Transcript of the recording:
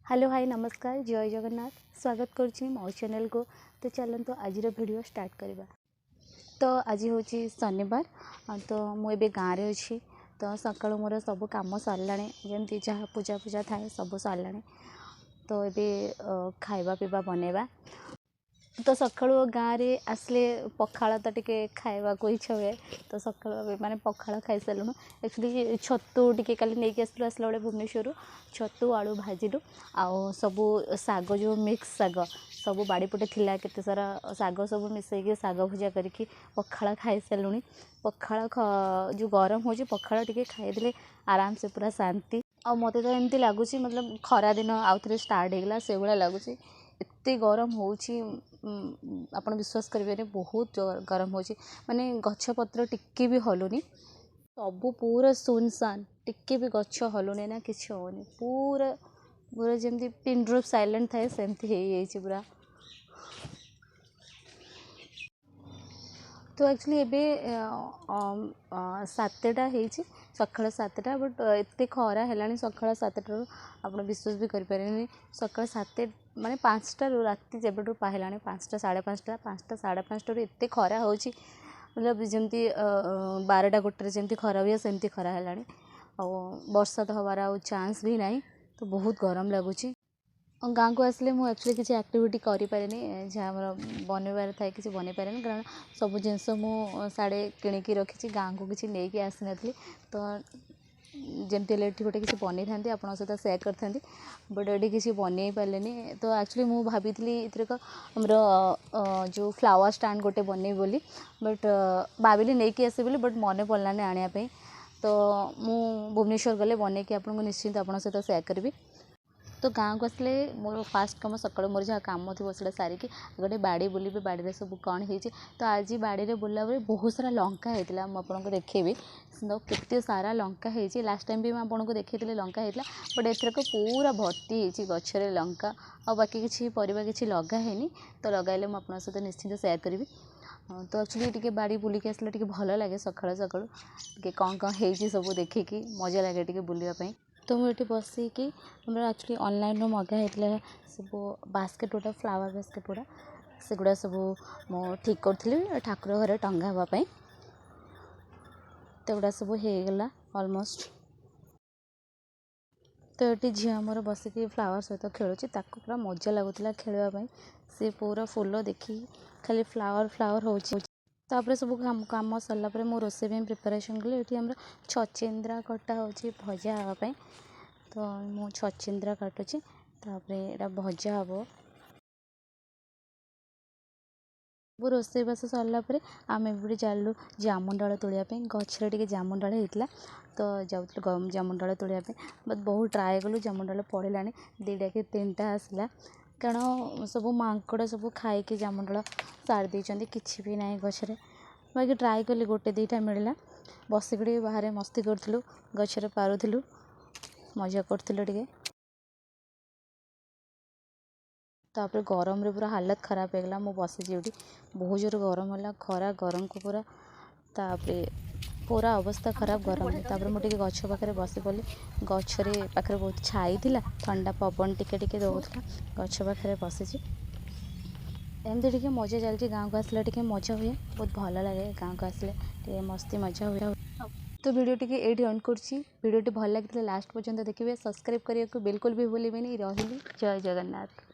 Hello, high, ନମସ୍କାର, ଜୟ ଜଗନ୍ନାଥ। ସ୍ୱାଗତ କରୁଛି ମୋ ଚ୍ୟାନେଲକୁ। ତ ଚାଲନ୍ତୁ, ଆଜିର ଭିଡ଼ିଓ ଷ୍ଟାର୍ଟ କରିବା। ତ ଆଜି ହେଉଛି ଶନିବାର। ତ ମୁଁ ଏବେ ଗାଁରେ ଅଛି। ତ ସକାଳୁ ମୋର ସବୁ କାମ ସରିଲାଣି, ଯେମିତି ଯାହା ପୂଜା ପୂଜା ଥାଏ ସବୁ ସରିଲାଣି। ତ ଏବେ ଖାଇବା ପିଇବା ବନେଇବା। ତ ସକାଳୁ ଗାଁରେ ଆସିଲେ ପଖାଳ ତ ଟିକେ ଖାଇବାକୁ ଇଚ୍ଛା ହୁଏ। ତ ସକାଳୁ ଏବେ ମାନେ ପଖାଳ ଖାଇସାରିଲୁଣୁ। ଆକ୍ଚୁଆଲି ଛତୁ ଟିକେ କାଲି ନେଇକି ଆସିଲୁ ଆସିଲା ବେଳେ ଭୁବନେଶ୍ୱରରୁ। ଛତୁ ଆଳୁ ଭାଜିଲୁ ଆଉ ସବୁ ଶାଗ, ଯେଉଁ ମିକ୍ସ ଶାଗ ସବୁ ବାଡ଼ି ପଟେ ଥିଲା, କେତେ ସାରା ଶାଗ ସବୁ ମିଶେଇକି ଶାଗ ଭଜା କରିକି ପଖାଳ ଖାଇସାରିଲୁଣି। ପଖାଳ ଯେଉଁ ଗରମ ହେଉଛି, ପଖାଳ ଟିକେ ଖାଇଦେଲେ ଆରାମସେ ପୁରା ଶାନ୍ତି। ଆଉ ମୋତେ ତ ଏମିତି ଲାଗୁଛି, ମତଲବ ଖରା ଦିନ ଆଉ ଥରେ ଷ୍ଟାର୍ଟ ହେଇଗଲା ସେଇଭଳିଆ ଲାଗୁଛି। ଏତେ ଗରମ ହେଉଛି, ଆପଣ ବିଶ୍ୱାସ କରିବେନି, ବହୁତ ଗରମ ହେଉଛି। ମାନେ ଗଛପତ୍ର ଟିକେ ବି ହଲୁନି, ସବୁ ପୁରା ସୁନସାନ। ଟିକେ ବି ଗଛ ହଲୁନି ନା କିଛି ହେଉନି। ପୁରା ପୁରା ଯେମିତି ପିନ୍ ଡ୍ରପ୍ ସାଇଲେଣ୍ଟ ଥାଏ, ସେମିତି ହେଇଯାଇଛି ପୁରା। ତ ଆକ୍ଚୁଆଲି ଏବେ 7ଟା ହେଇଛି, ସକାଳ 7ଟା। ବଟ୍ ଏତେ ଖରା ହେଲାଣି ସକାଳ 7ଟାରୁ, ଆପଣ ବିଶ୍ୱାସ ବି କରିପାରିବେନି। ସକାଳ 7 ମାନେ 5ଟାରୁ, ରାତି ଯେବେଠୁ ପାହିଲାଣି, 5ଟା, 5:30, 5ଟା, 5:30ରୁ ଏତେ ଖରା ହେଉଛି, ମତଲବ ଯେମିତି 12ଟା 1ରେ ଯେମିତି ଖରା ହୁଏ, ସେମିତି ଖରା ହେଲାଣି। ଆଉ ବର୍ଷା ତ ହେବାର ଆଉ ଚାନ୍ସ ବି ନାହିଁ। ତ ବହୁତ ଗରମ ଲାଗୁଛି। ଗାଁକୁ ଆସିଲେ ମୁଁ ଆକ୍ଚୁଆଲି କିଛି ଆକ୍ଟିଭିଟି କରିପାରେନି। ଯାହା ଆମର ବନେଇବାର ଥାଏ, କିଛି ବନେଇ ପାରେନି, କାରଣ ସବୁ ଜିନିଷ ମୁଁ ସାଡ଼େ କିଣିକି ରଖିଛି। ଗାଁକୁ କିଛି ନେଇକି ଆସିନଥିଲି। ତ ଯେମିତି ହେଲେ ଏଠି ଗୋଟେ କିଛି ବନେଇଥାନ୍ତି, ଆପଣଙ୍କ ସହିତ ସେୟାର କରିଥାନ୍ତି, ବଟ୍ ଏଠି କିଛି ବନେଇ ପାରିଲିନି। ତ ଆକ୍ଚୁଆଲି ମୁଁ ଭାବିଥିଲି ଏଥରକ ଆମର ଯେଉଁ ଫ୍ଲାୱାର ଷ୍ଟାଣ୍ଡ ଗୋଟେ ବନେଇବି ବୋଲି, ବଟ୍ ଭାବିଲି ନେଇକି ଆସିବି ବୋଲି, ବଟ୍ ମନେ ପଡ଼ିଲାନି ଆଣିବା ପାଇଁ। ତ ମୁଁ ଭୁବନେଶ୍ୱର ଗଲେ ବନେଇକି ଆପଣଙ୍କୁ ନିଶ୍ଚିନ୍ତ ଆପଣଙ୍କ ସହିତ ସେୟାର କରିବି। ତ ଗାଁକୁ ଆସିଲେ ମୋର ଫାଷ୍ଟ କାମ, ସକାଳୁ ମୋର ଯାହା କାମ ଥିବ ସେଇଟା ସାରିକି ଗୋଟେ ବାଡ଼ି ବୁଲିବି, ବାଡ଼ିରେ ସବୁ କ'ଣ ହେଇଛି। ତ ଆଜି ବାଡ଼ିରେ ବୁଲିଲା ବେଳେ ବହୁତ ସାରା ଲଙ୍କା ହେଇଥିଲା। ମୁଁ ଆପଣଙ୍କୁ ଦେଖେଇବି ତ କେତେ ସାରା ଲଙ୍କା ହେଇଛି। ଲାଷ୍ଟ ଟାଇମ୍ ବି ମୁଁ ଆପଣଙ୍କୁ ଦେଖେଇଥିଲି ଲଙ୍କା ହେଇଥିଲା, ବଟ୍ ଏଥରକ ପୁରା ଭର୍ତ୍ତି ହେଇଛି ଗଛରେ ଲଙ୍କା। ଆଉ ବାକି କିଛି ପରିବା କିଛି ଲଗା ହେଇନି। ତ ଲଗାଇଲେ ମୁଁ ଆପଣଙ୍କ ସହିତ ନିଶ୍ଚିନ୍ତ ସେୟାର କରିବି। ତ ଆକ୍ଚୁଆଲି ଟିକେ ବାଡ଼ି ବୁଲିକି ଆସିଲେ ଟିକେ ଭଲ ଲାଗେ। ସକାଳୁ ସକାଳୁ ଟିକେ କ'ଣ କ'ଣ ହେଇଛି ସବୁ ଦେଖିକି ମଜା ଲାଗେ ଟିକେ ବୁଲିବା ପାଇଁ। ତ ମୁଁ ଏଠି ବସିକି ଆମର ଆକ୍ଚୁଆଲି ଅନଲାଇନ୍ରୁ ମଗା ହେଇଥିଲା ସବୁ ବାସ୍କେଟ୍ ଗୁଡ଼ା, ଫ୍ଲାୱାର ବାସ୍କେଟ୍ ଗୁଡ଼ା, ସେଗୁଡ଼ା ସବୁ ମୁଁ ଠିକ୍ କରୁଥିଲି ଠାକୁର ଘରେ ଟଙ୍ଗା ହେବା ପାଇଁ। ତ ଏଗୁଡ଼ା ସବୁ ହେଇଗଲା ଅଲମୋଷ୍ଟ। ତ ଏଠି ଝିଅ ଆମର ବସିକି ଫ୍ଲାୱାର ସହିତ ଖେଳୁଛି। ତାକୁ ପୁରା ମଜା ଲାଗୁଥିଲା ଖେଳିବା ପାଇଁ। ସେ ପୁରା ଫୁଲ ଦେଖିକି ଖାଲି ଫ୍ଲାୱାର ଫ୍ଲାୱାର ହେଉଛି। ତାପରେ ସବୁ କାମ ସରିଲା ପରେ ମୁଁ ରୋଷେଇ ପାଇଁ ପ୍ରିପାରେସନ୍ କଲି। ଏଠି ଆମର ଛଚିନ୍ଦ୍ରା କଟା ହେଉଛି ଭଜା ହେବା ପାଇଁ। ତ ମୁଁ ଛଚିନ୍ଦ୍ରା କାଟୁଛି, ତାପରେ ଏଇଟା ଭଜା ହେବ। ସବୁ ରୋଷେଇବାସ ସରିଲା ପରେ ଆମେ ଏପଟେ ଚାଲିଲୁ ଜାମୁନ ଡାଳ ତୋଳିବା ପାଇଁ। ଗଛରେ ଟିକେ ଜାମୁନ ଡାଳ ହେଇଥିଲା, ତ ଯାଉଥିଲୁ ଜାମୁନ ଡାଳ ତୋଳିବା ପାଇଁ। ବଟ୍ ବହୁତ ଟ୍ରାଏ କଲୁ, ଜାମୁନ ଡାଳ ପଡ଼ିଲାନି। 2ଟା କି 3ଟା ଆସିଲା, କାରଣ ସବୁ ମାଙ୍କଡ଼ ସବୁ ଖାଇକି ଜାମୁନ ଡାଳ ସାରି ଦେଇଛନ୍ତି। କିଛି ବି ନାହିଁ ଗଛରେ। ବାକି ଟ୍ରାଏ କଲି, ଗୋଟେ 2ଟା ମିଳିଲା। ବସିକି ଟିକେ ବାହାରେ ମସ୍ତି କରୁଥିଲୁ, ଗଛରେ ପାରୁଥିଲୁ, ମଜା କରୁଥିଲୁ ଟିକେ। ତାପରେ ଗରମରେ ପୁରା ହାଲତ ଖରାପ ହେଇଗଲା। ମୁଁ ବସିଛି ଏଠି, ବହୁତ ଜୋର ଗରମ ହେଲା, ଖରା ଗରମକୁ ପୁରା, ତାପରେ ପୁରା ଅବସ୍ଥା ଖରାପ ଗରମରେ। ତାପରେ ମୁଁ ଟିକେ ଗଛ ପାଖରେ ବସି ପଡ଼ିଲି। ଗଛରେ ପାଖରେ ବହୁତ ଛାଇ ଥିଲା, ଥଣ୍ଡା ପବନ ଟିକେ ଟିକେ ଦେଉଥିଲା। ଗଛ ପାଖରେ ବସିଛି, ଏମିତି ଟିକେ ମଜା ଚାଲିଛି। ଗାଁକୁ ଆସିଲେ ଟିକେ ମଜା ହୁଏ, ବହୁତ ଭଲ ଲାଗେ। ଗାଁକୁ ଆସିଲେ ଟିକେ ମସ୍ତି ମଜା ହୁଏ। ତ ଭିଡ଼ିଓ ଟିକେ ଏଇଠି ଏଣ୍ଡ କରୁଛି। ଭିଡ଼ିଓଟି ଭଲ ଲାଗିଥିଲେ ଲାଷ୍ଟ ପର୍ଯ୍ୟନ୍ତ ଦେଖିବେ। ସବସ୍କ୍ରାଇବ୍ କରିବାକୁ ବିଲକୁଲ ବି ଭୁଲିବେନି। ରହିଲି, ଜୟ ଜଗନ୍ନାଥ।